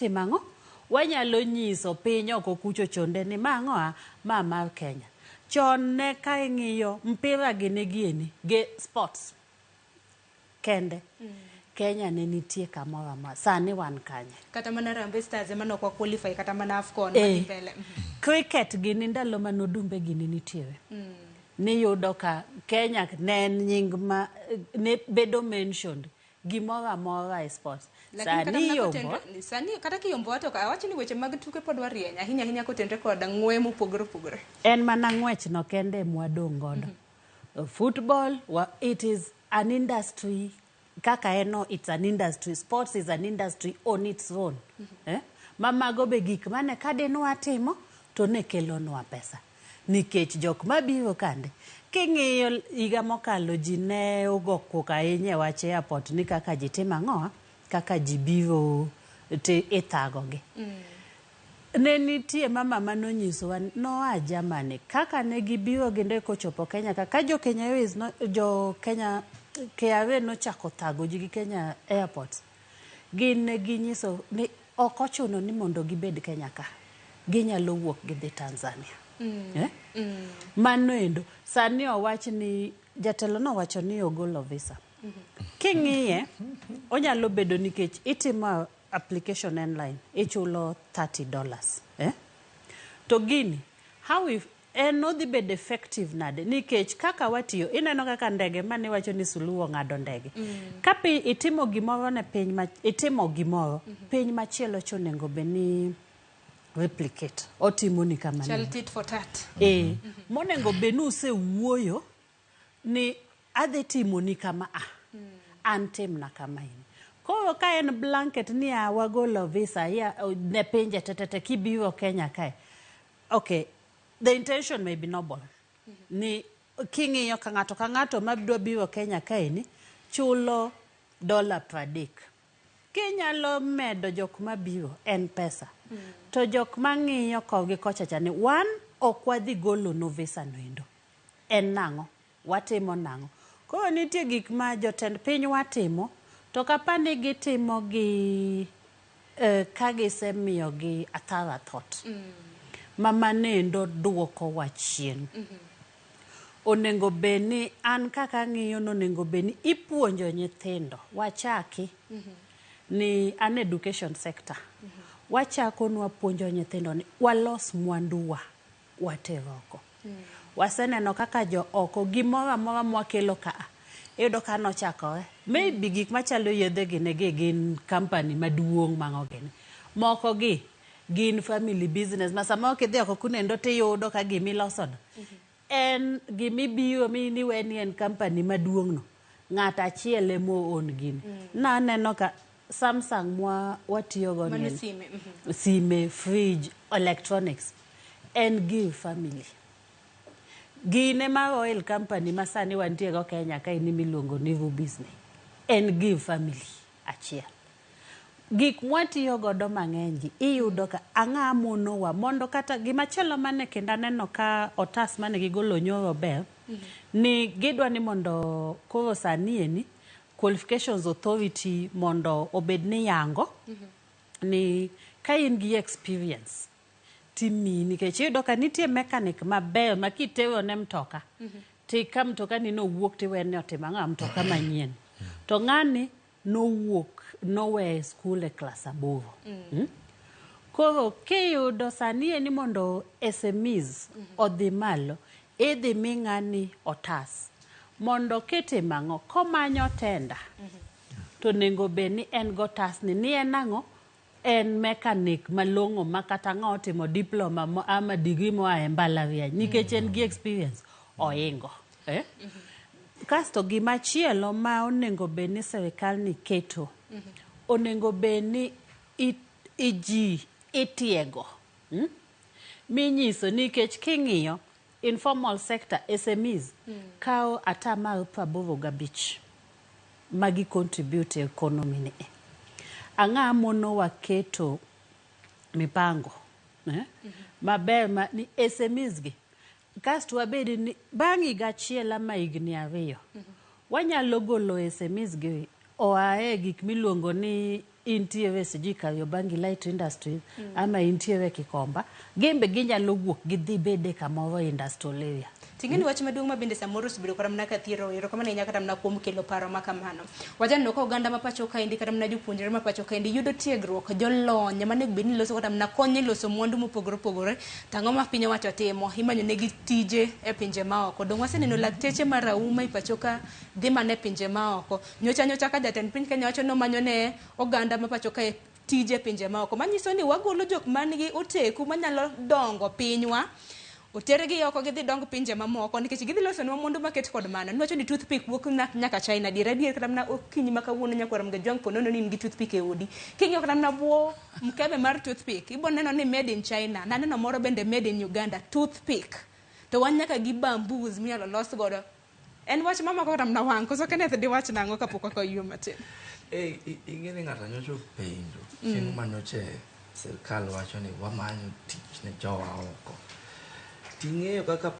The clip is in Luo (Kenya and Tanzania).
Timo ang'o? Wanyalo nyiso piny oko kucho chonde ni ma ang'o a? Ma mar Kenya. Chon ne ka ing'iyo mpira gini gieni, ge sports kende. Kenya ne nitie kamoro amora. Sani wan kanye? Kata mana Harambee Stars ema ne ok wa qualify kata mana AFCON madhi mbele. Cricket gini ndalo mane Odumbe gini nitiere. Niyudo ka Kenya ne en nying ma ne bedo mentioned gimoro amora e sports. Lakini kata Sani mana yombo. kotenre, sani kata kiyombowa to awach ni weche mag tuke pod warieny ahinya ahinya kotenre kod ng'we mopogore opogore. En mana ng'wech no kende mwadong' godo. Football, wa, it is an industry kaka en no, it's an industry. Sports is an industry on its own. Eh? Ma mago be gik mane ka dinwa timo to ne kelonwa pesa. Nikech jok mabiro kande, king'iyo higa mokalo ji ne ogo koko ahinya e wach airport ni kaka ji timo ang'o, kaka ji biro to ithagogi. Ne nitie mama manonyisowa noa Germany kaka ne gibiro gi ndege kochopo Kenya ka, ka jo Kenya Airways no, jo Kenya KRA nochako thago ji gi Kenya Airports. Gin ne ginyiso ni ok ochuno ni mondo gibed Kenya ka. Ginyalo wuok gidhi Tanzania. Eh? Mano endo. Sani owach ni jatelo nowacho ni ogolo visa. King'iye, onyalo bedo nikech itimo application online, ichulo $30. Eh? To gini, how if en odhi bedo effective nade? Nikech kaka watiyo, ineno kaka ndege mane iwacho ni Suluhu ong'ado ndege. Ka pi itimo gimoro ne piny ma, itimo gimoro, piny machielo cha onego bed ni replicate. Otimo ni kamano. Chal tit for tat. Monego bed ni usewuoyo ni adhi timo ni kama a. An timna kama in. Koro ka en blanket ni a wagolo visa ya, ne pinje tetete kibiro Kenya kae. Okay, the intention may be noble. Ni king'iyo ka ng'ato ka ng'ato madwa biro Kenya kaeni chulo dola 30. Kinyalo medo jok mabiro en pesa. To jok mang'iyo korgi kocha cha ni wan ok wadhi golo nu visa no endo. En nang'o? Watimo nang'o? Koro nitie gik ma jotend piny watimo to kapa ni gitimo gi ka gisemiyo gi a thorough thought. Ma manendo duoko wa chien. Onego bed ni an kaka ang'iyo nonego bed ni ipuonjo nyithindo wachaki ni an education sector. Wachako nwa puonjo nyithindo ni walos mwanduwa water oko. Waseneno kaka jo oko gimoro amora mwakelo ka a iyudo ka nochakore. Maybe gik machalo yedhe gi ne gi gin company maduong' mang'o gini. Moko gi gin family business ma samoro kidhi oko kunendo tiyudo ka gimiloso no en gimibiro mi niwe ni en company maduong' no. Ng'ato achiel ema own gini. Naneno ka Samsung mwa watiyo go Mano ni sime. Sime, fridge, electronics en give family. Gine mar oil company ma sani wantie go Kenya kae ni miluongo ni Rubis ni en give family achiel. Gik mwatiyo godo mang'eny gi iyudo ka ang'a monowa mondo kata gimachielo mane kendo aneno ka otas mane gigolo nyoro ber ni gidwa ni mondo koro sani eni Qualifications Authority mondo obed ni yango ni ka in gi experience timiyi nikech iyudo ka nitie mechanic maber ma kitero ne mtoka ti ka mtoka ni nowuok tiwene otimo ang'o mtoka manyien to ng'ani nowuok nowe skul e klas 8. Koro kiyudo sani eni mondo SMEs odhi malo idhi mi ng'ani otas mondo kitimo ang'o komanyo tender to onego bed ni en gotas ni ni en ang'o en mechanic malong'o ma kata ng'a otimo diploma ama degree moa e mbalariany nikech en gi experience oingo. Eh? Kasto gimachielo ma onego bed ni sirikal ni keto onego bed ni ji itiego Minyiso nikech king'iyo informal sector SMEs kawo atamalo 85 magi contribute e economy ni. Ang'a monowa keto mipango maber ma ni SMEs gi kasto wabed ni bang' higa achiel ama higni 2 wanyalo golo SMEs gi oa e gik miluongo ni intie sijui Kariobangi Light Industries ama intie Kikomba, gimbe ginyalo wuok gidhi bede kamoro industrial area. Ting'eni wach maduong' ma bende samoro osebedo kata mana ka thiero erokamano ahinya kata mana kuom kelo paro ma kamano. Wajaneno ka oganda ma pacho kaendi kata mana jopuonjre ma pacho kaendi yudo tiegruok, jolony manego bed ni loso kata mana konyo e loso mwandu mopogore opogore. To ang'o ma piny owacho timo? Imanyo negi tije e pinje maoko. Dong' waseneno lakteche marahuma e pacho ka dhi mana e pinje maoko. Nyocha nyocha ka jatend piny Kenya wacho ni omanyo ne oganda ma pacho kae tije e pinje maoko. Manyiso ni wagolo jok man gi oteku manyalo dongo pinywa otergi oko gidhi dong pinje mamoko nikech gidhi losonwa mwandu maket kod mano. Niwacho ni toothpick wuok nyaka China. Adier adier kata mana okinyi ma kawuono nyakwar Mgajwang' ponono ni in gi toothpick e odi. King'iyo kata mana bwo mkebe mar toothpick, ibo neno ni made in China. Naneno moro bende made in Uganda. Toothpick. To wan nyaka gi bamboos minyalo los godo. En wach mamako kata mana wang'. Koso Kenneth diwach nang'o kapok wakayo matin? Ing'e ni ng'ato nyocha openjo chieng' ma nyocha sirkal wacho ni wamanyo tich ne jowa oko. Ting'eyo kaka